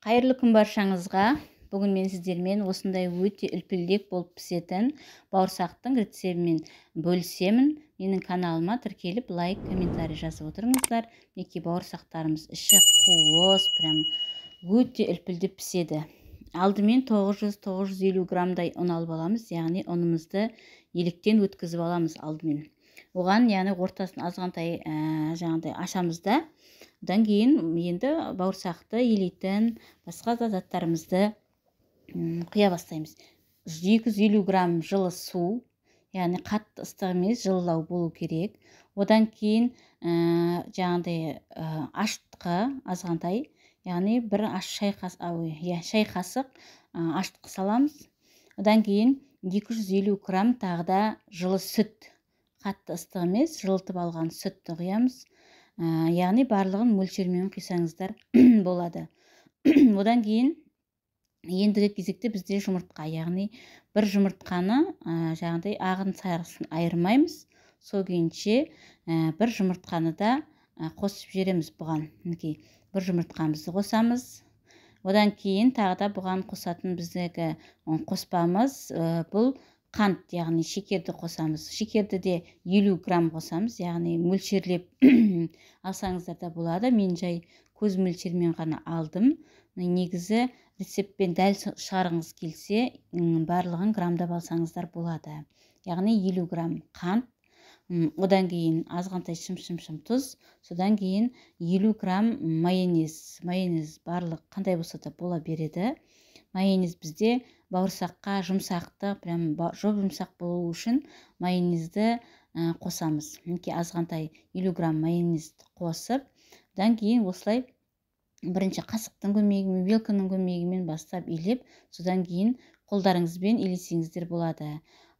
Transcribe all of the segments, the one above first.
Қайырлы күн баршаңызға. Бүгін мен сіздермен осындай өте үлпілдек болып пісетін бауырсақтың рецебімен бөлісемін. Менің каналыма тіркеліп, лайк, комментарий жазып отырыңыздар. Мінекей, бауырсақтарымыз іші қуыс, прям өте үлпілдеп піседі. Алдымен 900-950 граммдай ұн алып аламыз, яғни ұнымызды електен өткізіп аламыз алдымен. Оған, яғни ортасын азғантай жаңағыдай ашамыз да, одан кейін енді бауырсақты елейтін басқа да заттарымызды құя бастаймыз. 250 грамм жылы су, яғни қатты ыстық емес, жылылау болу керек. Одан кейін жаңағыдай ашытқы азғантай, яғни бір аш шай шай қасық ашытқы саламыз. Одан кейін 250 грамм тағы да жылы сүт, қатты ыстық емес, жылытып алған сүтті құямыз. Яғни барлығын мөлшермен құйсаңыздар болады. Одан кейін ендігі кезекте бізде жұмыртқа, яғни бір жұмыртқаны жаңағыдай ағын сарысын айырмаймыз, сол күйінше бір жұмыртқаны да қосып жібереміз бұған. Мінекей, бір жұмыртқамызды қосамыз. Одан кейін тағы да бұған қосатын біздегі қоспамыз бұл қант, яғни шекерді қосамыз. Шекерді де 50 грамм қосамыз, яғни мөлшерлеп алсаңыздар да болады. Мен жай көз мөлшермен ғана алдым. Негізі рецептпен дәл шығарғыңыз келсе, барлығын грамдап алсаңыздар болады. Яғни 50 грамм қант, одан кейін азғантай шым-шым тұз, содан кейін 50 грамм майонез. Майонез барлық қандай болса да бола береді. Майонез бізде бауырсаққа жұмсақты, прям жұп-жұмсақ болу үшін майонезді қосамыз. Мінекей, азғантай 50 грамм майонезді қосып, одан кейін осылай бірінші қасықтың көмегімен, вилканың көмегімен бастап илеп, содан кейін қолдарыңызбен илесеңіздер болады.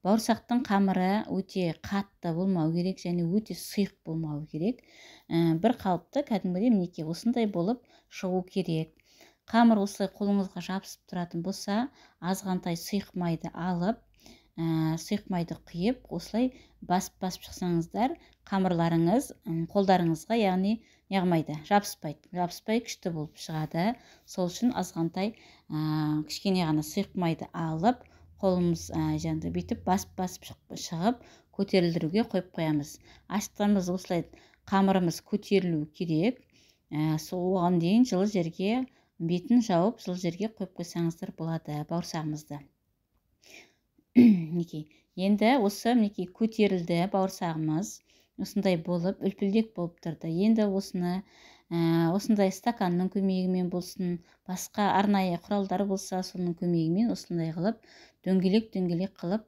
Бауырсақтың қамыры өте қатты болмау керек және өте сұйық болмау керек. Бір қалыпты кәдімгідей мінекей осындай болып шығу керек. Қамыр осылай қолыңызға жабысып тұратын болса, азғантай сұйық майды алып, сұйық майды құйып, осылай басып-басып шықсаңыздар, қамырларыңыз қолдарыңызға, яғни неғмайды, жабыспайды. Жабыспай күшті болып шығады. Сол үшін азғантай кішкене ғана сұйық майды алып, қолымыз жаңағыдай бүйтіп басып-басып шығып, көтерілдіруге қойып қоямыз. Ашытқанымыз осылай қамырымыз көтерілу керек. Сол оған дейін жылы жерге бетін жауып, жылы жерге қойып қойсаңыздар болады бауырсағымызды. Мінекей, енді осы мінекей көтерілді бауырсағымыз. Осындай болып, үлпілдек болып тұрды. Енді осыны осындай стаканның көмегімен болсын, басқа арнайы құралдар болса, соның көмегімен осындай қылып, дөңгелек-дөңгелек қылып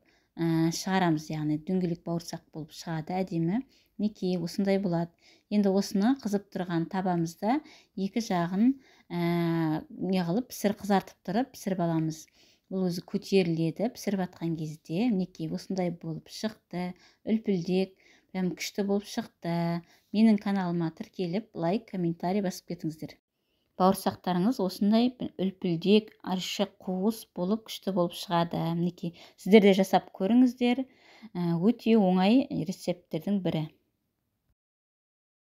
шығарамыз. Яғни дөңгелек бауырсақ болып шығады әдемі. Мінекей, осындай болады. Енді осыны қызып тұрған табамызда екі жағын не қылып, пісір қызартып тұрып, пісіріп аламыз. Бұл өзі көтеріледі пісіріп жатқан кезде. Мінекей, осындай болып шықты, үлпілдек, прям күшті болып шықты. Менің каналыма тіркеліп, лайк, комментарий басып кетіңіздер. Бауырсақтарыңыз осындай үлпілдек, аршы қуыс болып, күшті болып шығады. Мінекей, сіздер де жасап көріңіздер. Өте оңай рецепттердің бірі.